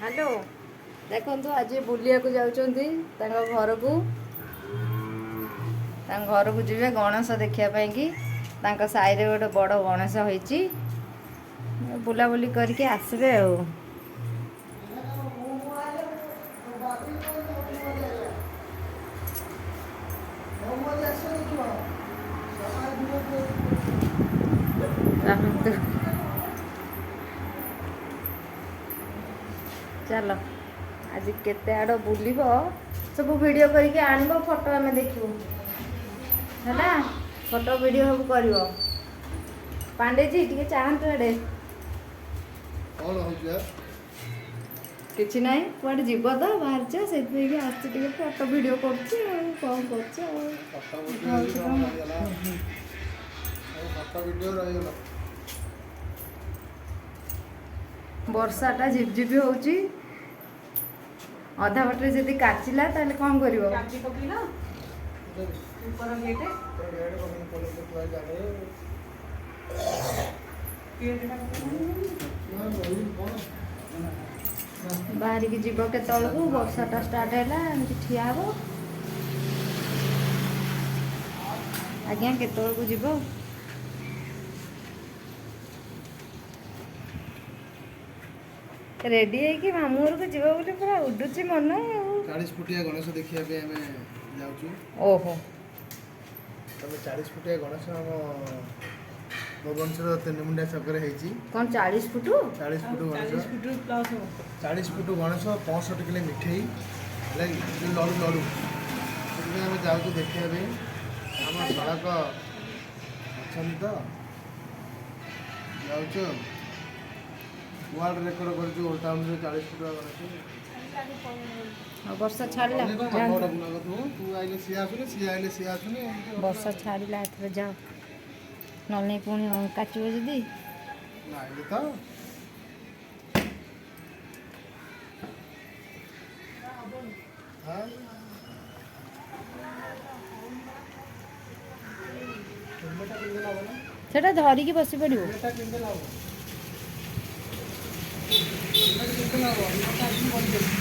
Hello, ଦେଖନ୍ତୁ, ଆଜି ବୁଲିବାକୁ ଯାଉଛନ୍ତି ତାଙ୍କ ଘରକୁ। ତାଙ୍କ ଘରକୁ ଯିବେ ଗଣେଶ ଦେଖିବା ପାଇଁକି। ତାଙ୍କ ସାହିରେ ଗୋଟେ ବଡ଼ ଗଣେଶ ହେଇଛି। ବୁଲାବୁଲି କରିକି ଆସିବେ ଆଉ। ରହନ୍ତୁ, ଚାଲ। ଆଜି କେତେ ଆଡ଼ ବୁଲିବ, ସବୁ ଭିଡ଼ିଓ କରିକି ଆଣିବ, ଫଟୋ ଆମେ ଦେଖିବୁ। ହେଲା, ଫଟୋ ଭିଡ଼ିଓ ସବୁ କରିବ। ପାଣ୍ଡେଜୀ, ଟିକେ ଚାହାନ୍ତୁ ଆଡ଼େ। କଣ ହଉଛି ୟାର? କିଛି ନାହିଁ, କୁଆଡ଼େ ଯିବ ତ ବାହାରିଛ, ସେଇଥିପାଇଁ କି ଆସିଛି, ଟିକେ ଫଟୋ ଭିଡ଼ିଓ କରୁଛି। ଆଉ କ'ଣ କରୁଛ ଆଉ? ଫଟୋ ହଉଛି ଭିଡ଼ିଓ କଣ? ରହିଗଲା, ଆଉ ଫଟୋ ଭିଡ଼ିଓ ରହିଗଲା। ବର୍ଷାଟା ଝିପଝିପି ହେଉଛି। ଅଧା ବାଟରେ ଯଦି କାଚିଲା, ତାହେଲେ କ'ଣ କରିବ? ଚାବି ପକେଇଲ ଉପର ଗେଟ୍? ଗେଟ୍ ପକେଇ ପୋଲିସ ଥୁଆ ଜାଗାରେ। ଗେଟ୍ଟା ପକେଇଲ? ନା, ରହିବି କଣ? ବାହାରିକି ଯିବ କେତେବେଳକୁ, ବର୍ଷାଟା ଷ୍ଟାର୍ଟ ହେଲା, ଏମିତି ଠିଆ ହବ। ଆଜ୍ଞା, କେତେବେଳକୁ ଯିବ? ରେଡି ହେଇକି ମାମୁଁ ଘରକୁ ଯିବ ବୋଲି ପୁରା ଉଡୁଛି ମନ ଆଉ। 40 ଫୁଟିଆ ଗଣେଶ ଦେଖିବା ପାଇଁ ଆମେ ଯାଉଛୁ। ଓହୋ। ତମେ 40 ଫୁଟିଆ ଗଣେଶ ଆମ ଭୁବନେଶ୍ୱର ତିନିମୁଣ୍ଡିଆ ଛକରେ ହେଇଛି। କ'ଣ, 40 foot? 40 foot Ganesh. 40 foot plus ହବ। 40 ଫୁଟ ଗଣେଶ, 65 କିଲୋ ମିଠେଇ, ହେଲା କି, ଯୋଉ ଲଡ଼ୁ ଲଡ଼ୁ। ସେଥିପାଇଁ ଆମେ ଯାଉଛୁ ଦେଖିବା ପାଇଁ। ଆମ ସଡ଼କ ଅଛନ୍ତି ତ, ଯାଉଛୁ। ୱାର୍ଲଡ ରେକର୍ଡ କରିଛୁ ଓଲ୍ଡ ଟାଉନରେ 40 ଫୁଟ ଗଣେଶ। ଆଉ ବର୍ଷା ଛାଡ଼ିଲା, ତମେ କଣ ଯାଆନ୍ତୁ। ବାପା ଡାକୁନା ତୁ ତୁ ଆଇଲେ ସିଏ ଆସୁନି, ସିଏ ଆଇଲେ ସିଏ ଆସୁନି, ଏମିତି କଥା। ବର୍ଷା ଛାଡ଼ିଲା, ଏଥର ଯାଅ, ନହେଲେ ନାଇଁ ପୁଣି କାଚିବ ଯଦି। ଆଇଲେ ତ। ହଁ, ହେଲମେଟଟା ପିନ୍ଧିଦେଲେ ହବ ନା? ସେଟା ଧରିକି ବସି ପଡ଼ିବ। ହେଲମେଟଟା ପିନ୍ଧିଦେଲେ ହବ, ହେଲମେଟ ପିନ୍ଧିଦେଲେ ହବ। ହେଲମେଟଟା ଆସିକି ବନ୍ଦ କରିବି।